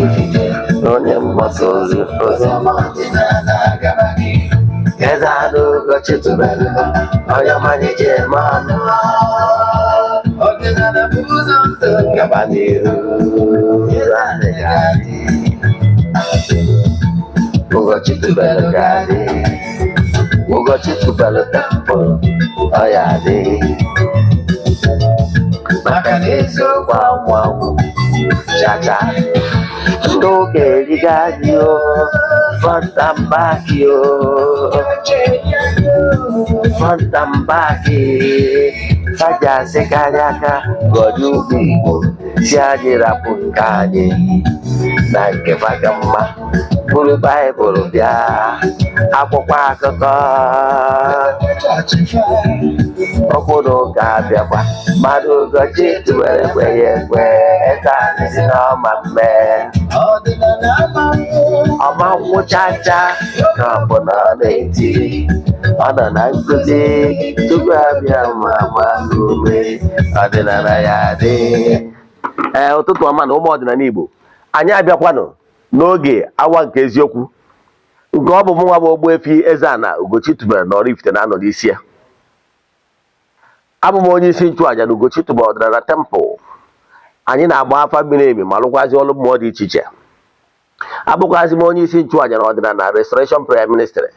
Oraifite, onye mgbasa ozi oziọma ọdịnala gaba n'ihu. Eze Ana Ugochi tubelu, onye ọma anyị ji eme ọnụ. Ọdịnala bụ ụzọ ndụ gaba n'ihu. Eze anyị ga-adị. Ugochi tubelu ga-adị. Ugochi tubelu temple, ọ ya adị. Maka na eziokwu anwụ anwụ chacha. Ndị ụka erigo anyị o, front and back o, front and back. Faji asịkarị aka gọdị ụmụ Igbo si anyị rapụ nke anyị na nke faka mma, bụrụ Baịbụl bịa akwụkwọ akụkọ okwu na ụka abịakwa. Mmadụ Ugochi tubelu ekweghị ekwe, eze anyị si na ọma mme ọma nwụchacha ka ọ bụ na ọ na-eti ọ nọ na nkụzi tupu abịa ma ma ume ọdịnala ya dị. Ee, ụtụtụ ọma na ụmụ ọdịnala Igbo, anyị abịakwanụ n'oge awa nke eziokwu, nke ọ bụ mụnwa bụ Ogbuefi Eze-Ana Ugochi tubelu na Oraifite na-anọ n'isi ya. Abụ m onye isi nchụaja na Ugochi tubelu ọdịnala temple. Anyị na-agba afa miri emi ma lụkwazi ọrụ mmụọ dị iche iche. Abụkwazi m onye isi nchụaja na ọdịnala Restoration Prayer Ministry,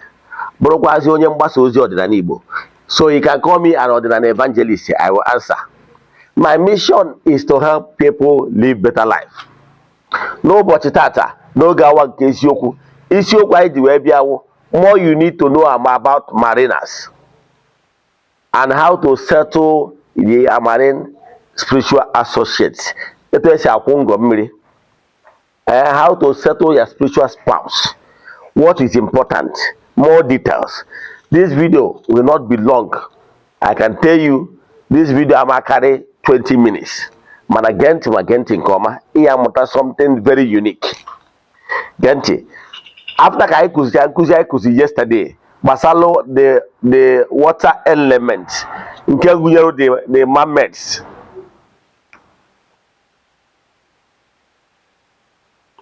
bụrụkwazi onye mgbasa ozi ọdịnala Igbo. So you can call me an ọdịnala evangelist, I will answer. My mission is to help people live better life. N'ụbọchị tata, n'oge awa nke eziokwu, isiokwu anyị ji wee bịa wụ more you need to know about mariners and how to settle the marine spiritual associates, etu esi akwụ ngọ mmiri, how to settle your spiritual spouse, what is important, more details. This video will not be long. I can tell you this video ama carry 20 minutes, mana gee ntị, ma gee ntị nke ọma, ị amụta something very unique. Gee ntị. After ka anyị kụzi nkụzi anyị kụzi yesterday gbasalụ the water element, nke gụnyere the mermaids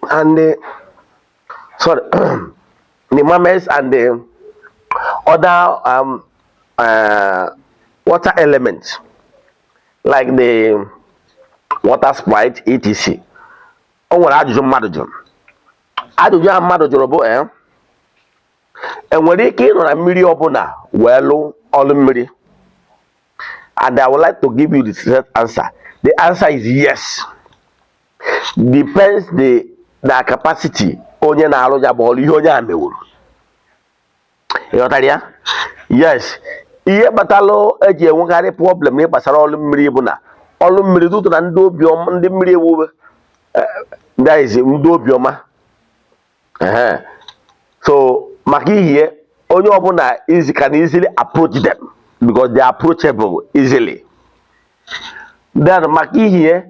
and the, sorry, the mermaids and the other water elements like the water sprite, etc. O nwere ajụjụ mmadụ jụrụ. Ajụjụ ahụ mmadụ jụrụ bụ, enwere ike ịnọ na mmiri ọbụla wee lụ ọlụ mmiri? And I would like to give you the straight answer. The answer is yes, depends the capacity onye na-arụ ya bụ ọrụ, ihe onye a mewuru. Ịghọtara ya? Yes. Ihe kpatalụ eji enwekarị problem n'ihe gbasara ọrụ mmiri bụ na ọrụ mmiri tụtụ na ndị obiọma, ndị mmiri ewu, ndị izi ndị obiọma. Ehe. So maka ihie onye ọbụla easy can easily approach them because they are approachable easily. Then maka ihie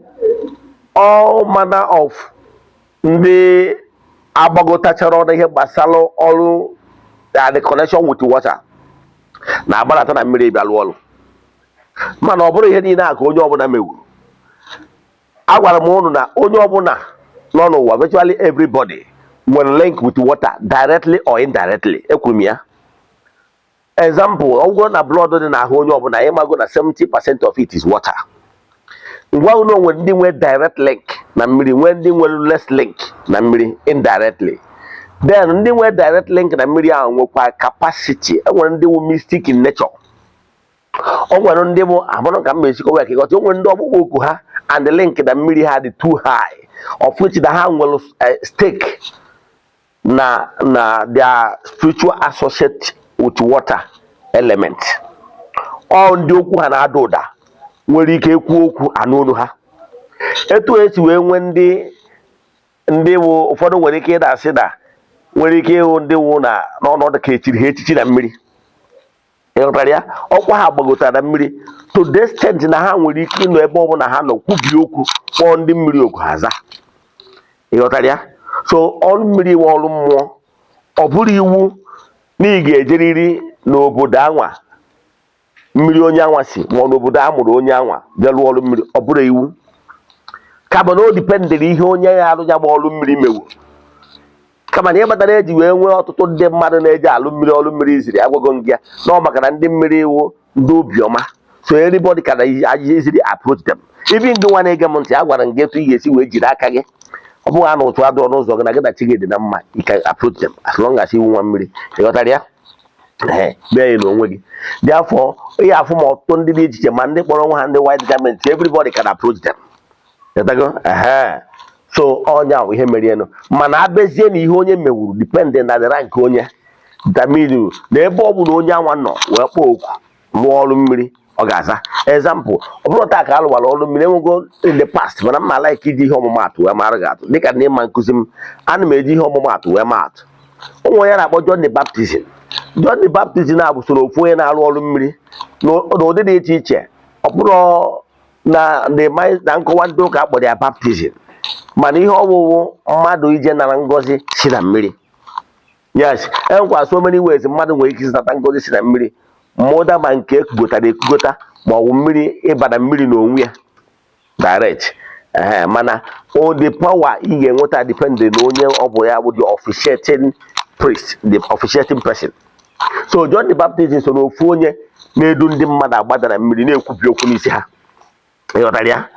all manner of ndị agbagotachara ọnụ ihe gbasara ọrụ and the connection with water na-agbalata na mmiri bịa lụọ ọrụ, mana ọ bụrụ ihe niile a ka onye ọbụla mewuru. Agwara m ụnụ na onye ọbụla nọ n'ụwa, virtually everybody nwere link with water, directly or indirectly. Ekwuru m ya example, ọ bụrụ na blood dị n'ahụ onye ọbụla, ịmago na 70% of it is water. Ngwa, unu nwere ndị nwere direct link na mmiri, nwee ndị nwere less link na mmiri indirectly. Then ndị nwere direct link na mmiri ahụ nwekwa capacity. Enwere ndị wụ mystic in nature, o nwere ndị bụ abụrụ ka m esikọwa ya ka ịghọta. O nwere ndị ọkpụkpọ oku ha and the link na mmiri ha dị too high, of which na ha nwere stake na their spiritual associate with water element. Ọ ndị okwu ha na-ada ụda, nwere ike ekwu okwu anụ olu ha. Etu esi wee nwee ndị wụ ụfọdụ nwere ike ịda asị na nwere ike ịhụ ndị wụ na n'ọnọdụ ka echiri ha echichi na mmiri. Ịghọtara ya? Ọkwa ha gbagotara na mmiri to the extent na ha nwere ike ịnọ ebe ọbụla ha nọ kwubie okwu, kpọọ ndị mmiri oku, ha za. Ịghọtara ya? So ọrụ mmiri nwe ọrụ mmụọ, ọ bụrụ iwu na ị ga-ejeriri n'obodo anwa mmiri onye anwa si, ma ọ n'obodo a mụrụ onye anwa bịa lụọ ọrụ mmiri, ọ bụrụ iwu. Kama na o dependịrị ihe onye ya arụ ya gba ọrụ mmiri mewu. Kama na ihe kpatara eji wee nwee ọtụtụ ndị mmadụ na-eji alụ mmiri, ọrụ mmiri ziri agwago m gị ya na ọ maka na ndị mmiri iwu ndị obiọma, so everybody can easily approach them. Even gị nwa na-ege m ntị, a gwara m gị etu ị ga-esi wee jiri aka gị. Ọ bụghị a na ụtụ adụọ n'ụzọ gị na gị na chi gị dị na mma, you can approach them as long as iwu nwa mmiri. Ịghọtara ya? Ee, bịa ya n'onwe gị dị afọ ihe afụ ma ọtụtụ ndị dị iche iche, ma ndị kpọrọ onwe ha ndị white garment, everybody can approach them. Ịghọtago? Ehe, so ọnya bụ ihe mere enu. Mana abezie na ihe onye mewuru depend na the rank onye determine na ebe ọ bụla onye anwa nọ wee kpọọ oku rụọ ọrụ mmiri, ọ ga-aza. Example, ọ bụrụ taa ka a rụwara ọrụ mmiri, enwego in the past, mana mma like iji ihe ọmụmatụ wee mara gị atụ. Dịka na ịma nkụzi m, ana m eji ihe ọmụmatụ wee maa atụ. Ụmụ onye na-akpọ John the Baptist. John the Baptist na-abụ soro ofu onye na-arụ ọrụ mmiri n'ụdị dị iche iche. Ọ bụrụ na na nkọwa ndị ụka akpọrọ ya baptism, mana ihe ọwụwụ mmadụ ije nara ngọzi si na mmiri. Yes, enwekwa so many ways mmadụ nwere ike ịzụta ngọzi si na mmiri mụda, ma nke ekugotara ekugota, ma ọ bụ mmiri ịba na mmiri n'onwe ya direct. Ehe, mana o the power ị ga-enweta depend na onye ọ bụ ya bụ the officiating priest, the officiating person. So John the Baptist so n'ofu onye na-edu ndị mmadụ agbada na mmiri, na-ekwubi okwu n'isi ha. Ịghọtara ya?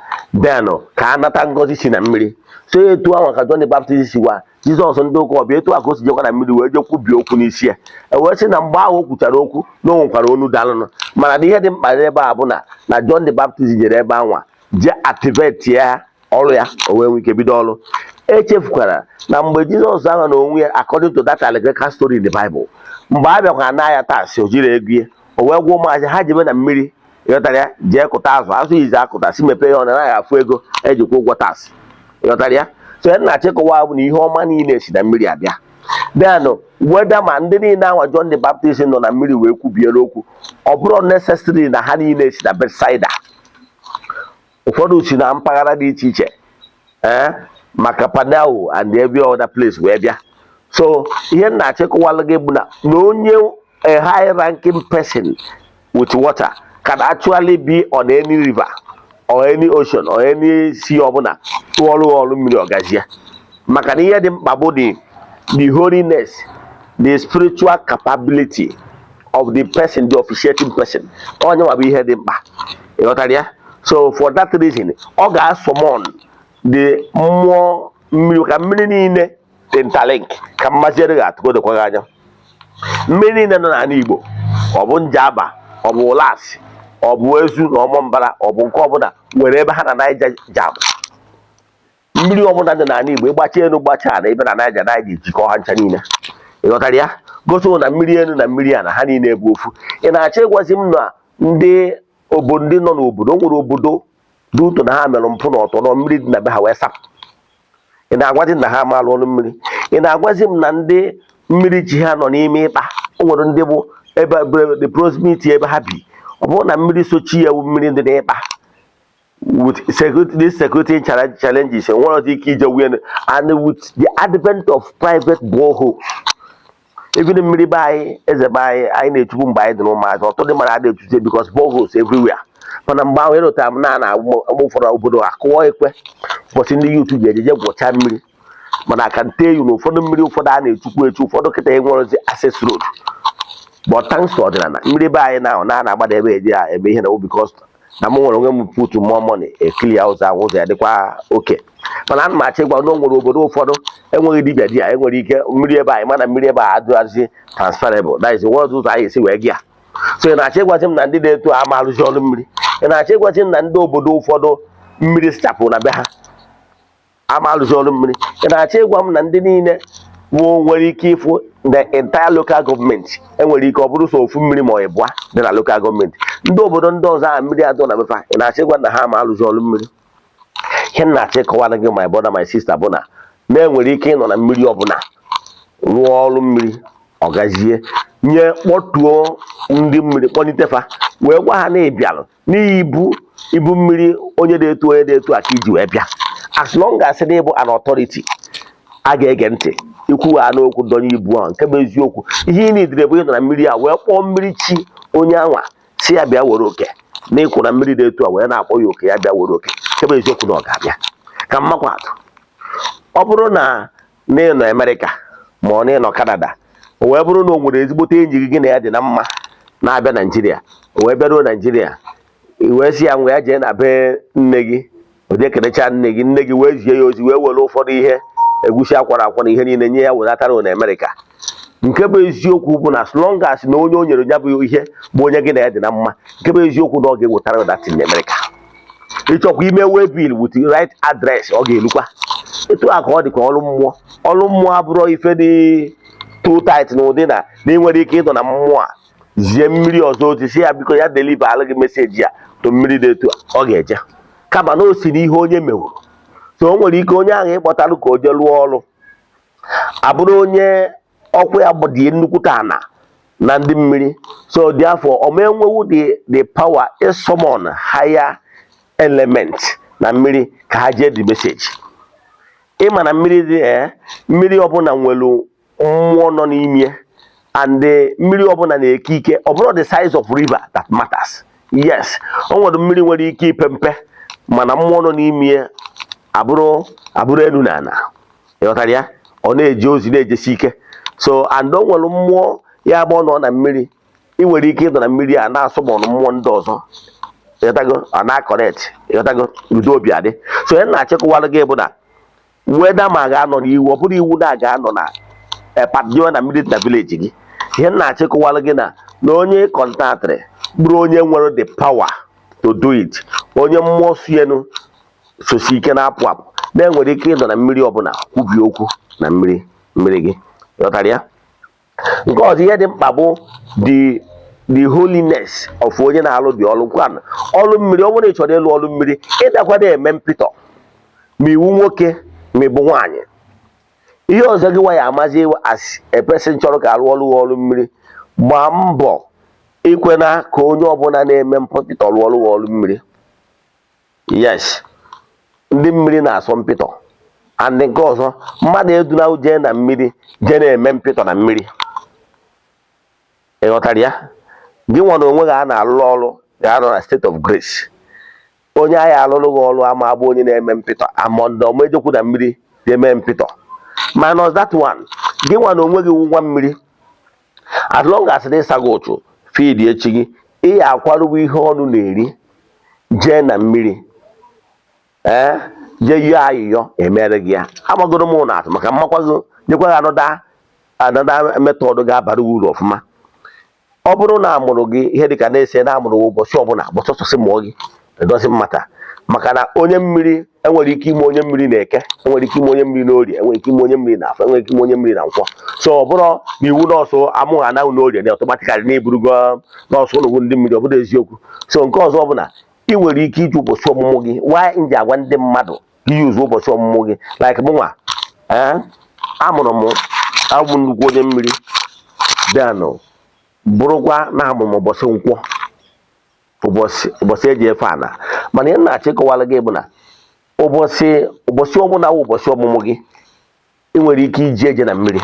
Then ka a nata ngọzi si na mmiri. So etu ahụ ka John the Baptist si gwa Jizọs ndị ụka ọbịa, etu a ka o si jekwa na mmiri wee jee kwubie okwu n'isi ya. E wee sị na mgbe ahụ o kwuchara okwu, na o nwekwara onu dalụnụ. Mana na ihe dị mkpa n'ebe a bụ na John the Baptist jere ebe anwa jee activate ya ọrụ ya, o wee nwee ike bido ọrụ. Echefukwara na mgbe Jizọs ahụ na onwe ya, according to that allegorical story in the Bible, mgbe a bịakwara na ya tax, o jiri ego ya, o wee gwa ụmụazị ha jebe na mmiri, ịghọtara ya, jee kụta azụ. Azụ izi akụta si mepee ya, ọ naghị afụ ego ejikwa ụgwọ tax. Ịghọtara ya? So ya na-achịkọwa bụ na ihe ọma niile si na mmiri abịa. Then weda ma ndị niile anwa John the Baptist nọ na mmiri wee kwubiere okwu, ọ bụrụ necessary na ha niile si na Bethsaida. Ụfọdụ si na mpaghara dị iche iche, ee, maka Panel and every other place wee bịa. So ihe m na-achịkọwalụ gị bụ na onye, a high ranking person with water can actually be on any river or any ocean or any sea ọbụla tụọrụ ọrụ mmiri ọgazie, maka na ihe dị mkpa bụ the holiness, the spiritual capability of the person, the officiating person. Onye nwa bụ ihe dị mkpa. Ịghọtara ya? So for that reason, ọ ga-asummon the mmụọ mmiri, ka mmiri niile dị interlink. Ka mmaziere ga-atụgodokwa gị anya, mmiri niile nọ n'ala Igbo, ọ bụ Njaba, ọ bụ Ụlasị, ọ bụ Ezu na Ọmọmbara, ọ bụ nke ọbụla nwere ebe ha na Naija jam. Mmiri ọbụla dị n'ala Igbo, ịgbacha elu, gbacha ala, ebe na Naija, Naija jikọọ ha ncha niile. Ịghọtara ya? Gosi na mmiri elu na mmiri a na ha niile bụ ofu. Ị na-achọ ịgwazi m na ndị obodo, ndị nọ n'obodo, o nwere obodo dị ụtọ na ha mere mpụ na ọtọ nọ mmiri dị na be ha wee sapụ, ị na-agwazi m na ha ama alụ ọrụ mmiri? Ị na-agwazi m na ndị mmiri ji ha nọ n'ime ịkpa, o nwere ndị bụ ebe the proximity ebe ha bi, ọ bụrụ na mmiri sochi ya bụ mmiri dị n'ịkpa, with security, these security challenges, nwere ọzọ ike ije win. And with the advent of private boreholes, even mmiri be anyị, eze be anyị, anyị na-echukwu mgbe anyị dị n'ụmụazị, ọtụtụ ndị mmadụ adịghị echuzie because boreholes everywhere. Mana mgbe ahụ ịrụtara m na mgbe ụfọdụ obodo akụọ ekwe ụbọchị ndị youth ji ejeje gwọcha mmiri. Mana I can tell you na ụfọdụ mmiri ụfọdụ a na-echukwu echu, ụfọdụ kịta enwerozi access road, but thanks to ọdịnala, mmiri be anyị na na-agbada ebe eji ya eme ihe na because na m nwere onwe m put more money eclear ụzọ ahụ, ụzọ ya dịkwa oke. Mana ana m achọ ịgwa na o nwere obodo ụfọdụ enweghị dibịa di ya enwere ike mmiri ebe anyị, mana mmiri ebe a adịghịzi transferable, that is nwere ụzọ anyị esi wee gị ya. So ị na-achọ ịgwazi m na ndị na-eto ama arụzi ọrụ mmiri? Ị na-achọ ịgwazi m na ndị obodo ụfọdụ mmiri sachapụ na be ha ama arụzi ọrụ mmiri? Ị na-achọ ịgwa m na ndị niile bụ nwere ike ịfụ the entire local government, enwere ike ọ bụrụ so ofu mmiri ma ọ ịbụa dị na local government, ndị obodo ndị ọzọ ahụ mmiri adọ na befa, ị na-achọ ịgwa na ha ama arụzi ọrụ mmiri? Ihe m na-achọ ịkọwara gị, my brother, my sister, bụ na na-enwere ike ịnọ na mmiri ọbụla rụọ ọrụ mmiri, ọgazie nye kpọtuo ndị mmiri, kpọlitefa, wee gwa ha na ịbịalụ n'ihi ibu ibu mmiri onye dị etu, onye dị etu a ka iji wee bịa. As long as na ịbụ an authority, a ga-ege ntị ikwu ha n'okwu donye ibu ahụ. Nke bụ eziokwu, ihe ị nidire bụ ịnọ na mmiri a wee kpọọ mmiri chi onye anwa, si ya bịa were oke na ịkwụ na mmiri dị etu a, wee na-akpọ ya oke, ya bịa were oke. Nke bụ eziokwu na ọ ga-abịa. Ka mmakwa atụ, ọ bụrụ na n'ịnọ Amerịka ma ọ n'ịnọ Kanada, o wee bụrụ na o nwere ezigbote enyi gị, gị na ya dị na mma, na-abịa Naijiria, o wee bịaruo Naijiria, i wee sị ya ngwa, ya jee na be nne gị, o jee kenecha nne gị, nne gị wee zie ya ozi, wee were ụfọdụ ihe egusi akwara akwa na ihe niile nye ya, welatara na Amerịka. Nke bụ eziokwu bụ na as long as na onye o nyere ya bụ ihe bụ onye gị na ya dị na mma, nke bụ eziokwu na ọ ga-ewetara that in Amerịka. Ịchọkwa ime waybill with the right address, ọ ga-erukwa. Etu a ka ọ dị ka ọrụ mmụọ. Ọrụ mmụọ abụrụ ife dị too tight na ụdị na na ị nwere ike ịnọ na mmụọ a zie mmiri ọzọ ozi, si ya biko ya deliver alụ gị message a to mmiri dị etu a, ọ ga-eje. Kama na o si n'ihe onye mewuru. So o nwere ike onye ahụ ịkpọtarụ ka o jee lụọ ọrụ abụrụ onye ọkwa ya dị nnukwute ana na ndị mmiri. So therefore, ọ ma enwewu the power summon higher element na mmiri ka ha jee the message. Ịma na mmiri dị, ee, mmiri ọbụla nwere mmụọ nọ n'ime, and mmiri ọbụla na-eke ike. Ọ bụrụ the size of river that matters. Yes, o nwere mmiri nwere ike ipe mpe, mana mmụọ nọ n'ime abụrụ elu na ala. Ịghọtara ya? Ọ na-eje ozi, na-ejesi ike. So and o nwere mmụọ ya bụ ọ nọ na mmiri, ị nwere ike ịnọ na mmiri a na-asọmọnụ mmụọ ndị ọzọ. Ịghọtago? Ọ na-aconnect. Ịghọtago? Udo obi adị. So ihe m na-achịkọwara gị bụ na weda ma ga-anọ n'iwu, ọ bụrụ iwu na ga-anọ na patio na mmiri dị na village gị. Ihe m na-achịkọwara gị na onye contactịrị bụrụ onye nwere the power to do it, onye mmụọ sienu sosi ike na-apụ apụ, na-enwere ike ịnọ na mmiri ọbụla kwubie okwu na mmiri gị. Ghọtara ya? Nke ọzọ, ihe dị mkpa bụ the holiness of onye na-alụ dị ọrụ kwan ọrụ mmiri. Ọ bụrụ na ị chọrọ ịlụ ọrụ mmiri, ịdakwado eme mpịtọ, ma iwu nwoke ma ịbụ nwaanyị. Ihe ọzọ gị nwa ya amazi as a person chọrọ ka arụ ọrụ mmiri, gbaa mbọ ikwena ka onye ọbụla na-eme mpịtọ rụọ ọrụ mmiri. Yes, ndị mmiri na-asọ mpịtọ. And nke ọzọ, mmadụ eduna jee na mmiri jee na-eme mpịtọ na mmiri. Ị ghọtara ya? Gị nwa na onwe gị a na-alụ ọrụ ga-anọ na state of grace. Onye agha alụrụ gị ọrụ ama abụ onye na-eme mpịtọ amọndọmejekwu na mmiri na-eme mpịtọ. Minus that one, gị nwa na onwe gị wụ nwa mmiri, as long as na ịsaghị ụchụ feed echi gị, ị ya akwarụwa ihe ọnụ na-eri jee na mmiri, ee, jee yọọ ayịyọ emere gị ya. Amagoro m ụlọ atụ maka mmakwago nyekwa gị another method ga-abara gị uru ọfụma. Ọ bụrụ na amụrụ gị ihe dịka na-ese na amụrụ gị ụbọchị ọbụla, ụbọchị ọsọsị mụọ gị, edozi mmata maka na onye mmiri enwere ike ime onye mmiri na Eke, enwere ike ime onye mmiri na Orie, enwere ike ime onye mmiri na Afọ, enwere ike ime onye mmiri na Nkwọ. So ọ bụrụ na iwu nọọsụ amụghị anaghị n'Orie na automatically na eburugo nọọsụ ụlọgwụ ndị mmiri, ọ bụrụ eziokwu. So nke ọzọ bụ na ị nwere ike iji ụbọchị ọmụmụ gị. Why m ji agwa ndị mmadụ ka use ụbọchị ọmụmụ gị? Like mụnwa, ee, amụrụ m, abụ m nnukwu onye mmiri, then bụrụkwa na amụrụ m ụbọchị Nkwọ, ụbọchị eji efe ana. Mana ihe m na-achọ ịkọwara gị bụ na ụbọchị ọbụla wụ ụbọchị ọmụmụ gị, ị nwere ike iji eje na mmiri.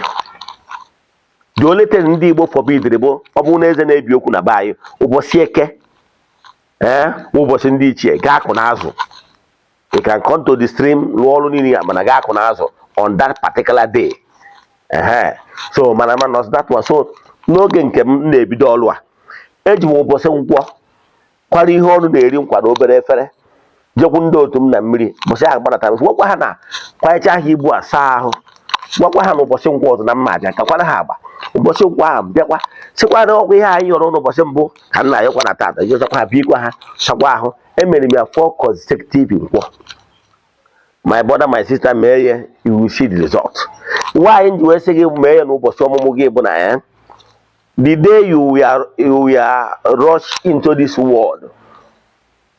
The only thing ndị Igbo forbidiri bụ ọ bụrụ na eze na-ebi okwu na be anyị ụbọchị Eke, ee, bụ ụbọchị ndị ichie, gaa akụ na azụ. You can come to the stream rụọ ọrụ niile ya, mana gaa akụ na azụ on that particular day. Ehe, so mana that one. So n'oge nke m na-ebido ọrụ a, eji m ụbọchị Nkwọ kwara ihe ọrụ na-eri nkwa na obere efere jekwu ndị otu m na mmiri. Ụbọchị ahụ gbadatara, gwakwa ha na kwanyecha ha ibu a, saa ahụ, gwakwa ha na ụbọchị Nkwọ ọzọ na mma aja kakwara ha agba. Ụbọchị Nkwọ ahụ bịakwa, sịkwa na ọkwa ihe anyị yọrọ n'ụbọchị mbụ ka m na-ayọkwa na tata, ejezakwa ha, bikwa ha, sakwa ahụ. Emere m ya four consecutive Nkwọ. My brother, my sister, mee ya, you will see the result. Nwaanyị ji wee sị gị mee ya n'ụbọchị ọmụmụ gị bụ na ya the day you were rushed into this world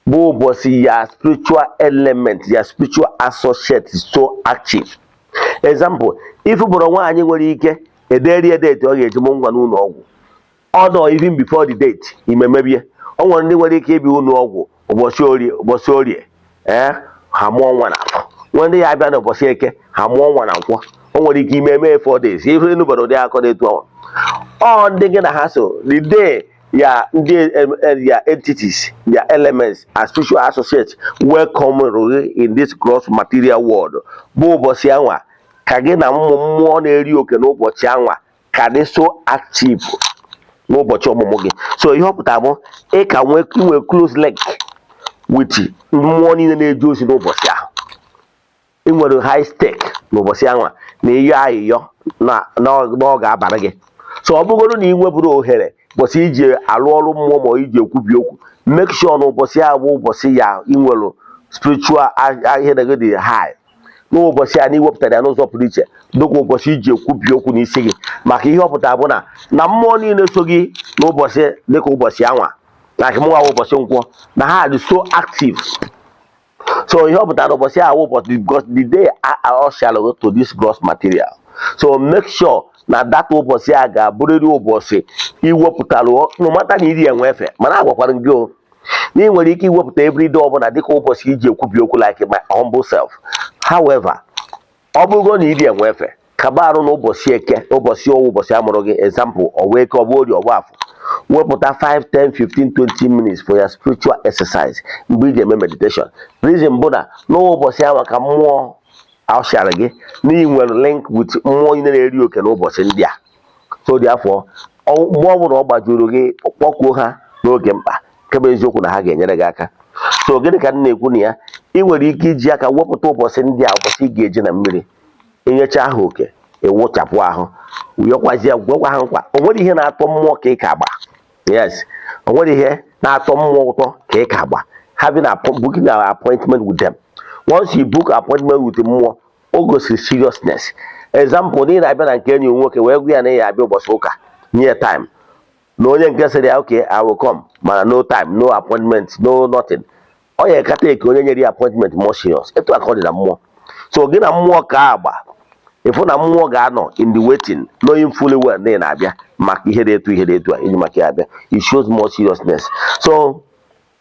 bụ ụbọchị ya spiritual element, ya spiritual associate is so active. Example, if bụrụ nwaanyị nwere ike ederie date ọ ga-eji mụ ngwa n'ụlọ ọgwụ, ọ nọ even before the date imemebie. O nwere ndị nwere ike ịbịa ụlọ ọgwụ ụbọchị Orie, ụbọchị Orie, ee, ha mụọ nwa na Afọ. Nwee ndị ya abịa n'ụbọchị Eke, ha mụọ nwa na Nkwọ. O nwere ike ime mee 4 days. Ife enubara ụdị akọ na-etu ọnwa ọ ndị gị na ha so the day Ya ndị ya entities, ya elements and spiritual associates welcome gị in this gross material world bụ ụbọchị anwa ka gị na ụmụ mmụọ na-eri oke n'ụbọchị anwa ka dị so active n'ụbọchị ọmụmụ gị. So ihe ọ pụtara bụ ị ka nwee inwe close link with mmụọ niile na-eje ozi n'ụbọchị ahụ. Ị nwere high stake n'ụbọchị anwa na ịyọ ayịyọ na ọ ga-abara gị. So ọ bụgoro na ị nweburu ohere ụbọchị iji alụ ọrụ mmụọ ma iji ekwubi okwu, make sure na ụbọchị ahụ bụ ụbọchị ya ị nwere spiritual ihe na gị dị high n'ụbọchị a, na iwepụtara ya n'ụzọ pụrụ iche dịka ụbọchị iji ekwubi okwu n'isi gị, maka ihe ọ pụtara bụ na mmụọ niile so gị n'ụbọchị dịka ụbọchị anwa, like mụnwa bụ ụbọchị Nkwọ, na ha dị so active. So ihe ọ pụtara ụbọchị ahụ, ụbọchị, because the day I usher to this gross material. So make sure na that ụbọchị a ga-abụrịrị ụbọchị iwepụtara, no matter na iri enwe efe. Mana agwakwara m gị o na ị nwere ike iwepụta everyday ọbụla dịka ụbọchị iji ekwubi okwu, like my humble self. However, ọ bụrụgo na iri enwe efe, kaba arụ n'ụbọchị Eke, ụbọchị ọwụ ụbọchị amụrụ gị, example, ọwa Eke, ọbụ Orie, ọbụ Afọ, wepụta 5, 10, 15, 20 minutes for your spiritual exercise mgbe iji eme meditation. Reason bụ na n'ụbọchị ahụ ka mmụọ usher gị na ị nwere link with mmụọ niile na-eri oke n'ụbọchị ndị a. So therefore, mgbe ọ bụla ọ gbajuru gị, kpọkuo ha n'oge mkpa, nke bụ eziokwu na ha ga-enyere gị aka. So gịnị ka m na-ekwu na ya? Ị nwere ike iji aka wepụta ụbọchị ndị a, ụbọchị ị ga-eje na mmiri inyecha ha oke, ịwụchapụ ahụ, yọkwazie, gwekwa ha nkwa. O nwere ihe na-atọ mmụọ ka ị ka agba? Yes, o nwere ihe na-atọ mmụọ ụtọ ka ị ka agba having a booking an appointment with them. Once you book appointment with mmụọ, o gosiri seriousness. Example, na ị na-abịa na nke enyi nwoke wee gwa ya na ị ya abịa ụbọchị ụka, nye ya time, na onye nke sịrị ya, "Okay, I will come," mana no time, no appointment, no nothing, ọ ya ekata eke onye nyere ya appointment more serious. Etu a ka ọ dị na mmụọ. So gị na mmụọ ka agba, ịfụ na mmụọ ga-anọ in the waiting, knowing fully well na ị na-abịa maka ihe dị etu, ihe dị etu a iji maka ya abịa. It shows more seriousness. So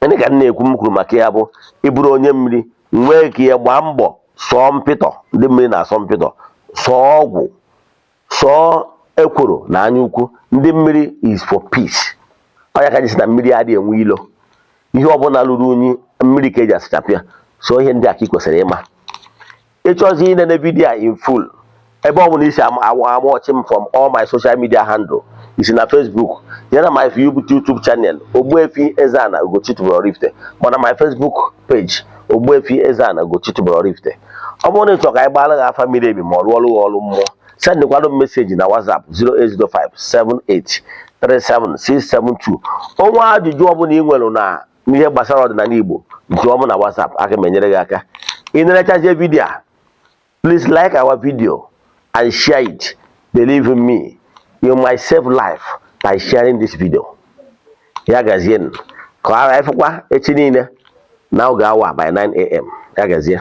gịnị ka m na-ekwu? M kwuru maka ya bụ ịbụrụ onye mmiri, nwee ka ya gbaa mbọ sọọ mpịtọ. Ndị mmiri na-asọ mpịtọ, sọọ ọgwụ, sọọ ekworo na anya ukwu. Ndị mmiri is for peace. Ọ ya ka ji sị na mmiri adịghị enwe ilo. Ihe ọbụla ruru unyi, mmiri ka eji asachapụ ya. So ihe ndị a ka ị kwesịrị ịma. Ịchọzi inene video a in full, ebe ọ bụla isi ama ọchị m from all my social media handle, isi na Facebook ya na my YouTube channel, Ogbuefi Eze-Ana Ugochi tubelu Oraifite, mana my Facebook page, Ogbuefi Eze-Ana Ugochi tubelu Oraifite. Ọ bụrụ na ị chọrọ ka anyị gbaara gị afa miri emi ma ọ rụọ ọrụ gị ọrụ mmụọ, sendịkwado m message na WhatsApp 08057837672. Onwe ajụjụ ọbụla ị nwere na ihe gbasara ọdịnala Igbo, jụọ m na WhatsApp, aka m enyere gị aka. Ị na-erechazie video a, please like our video and share it. Believe in me, you might save life by sharing this video. Ya gazie, ka anyị fụkwa echi niile na oge awa by 9 a.m. Ya gazie.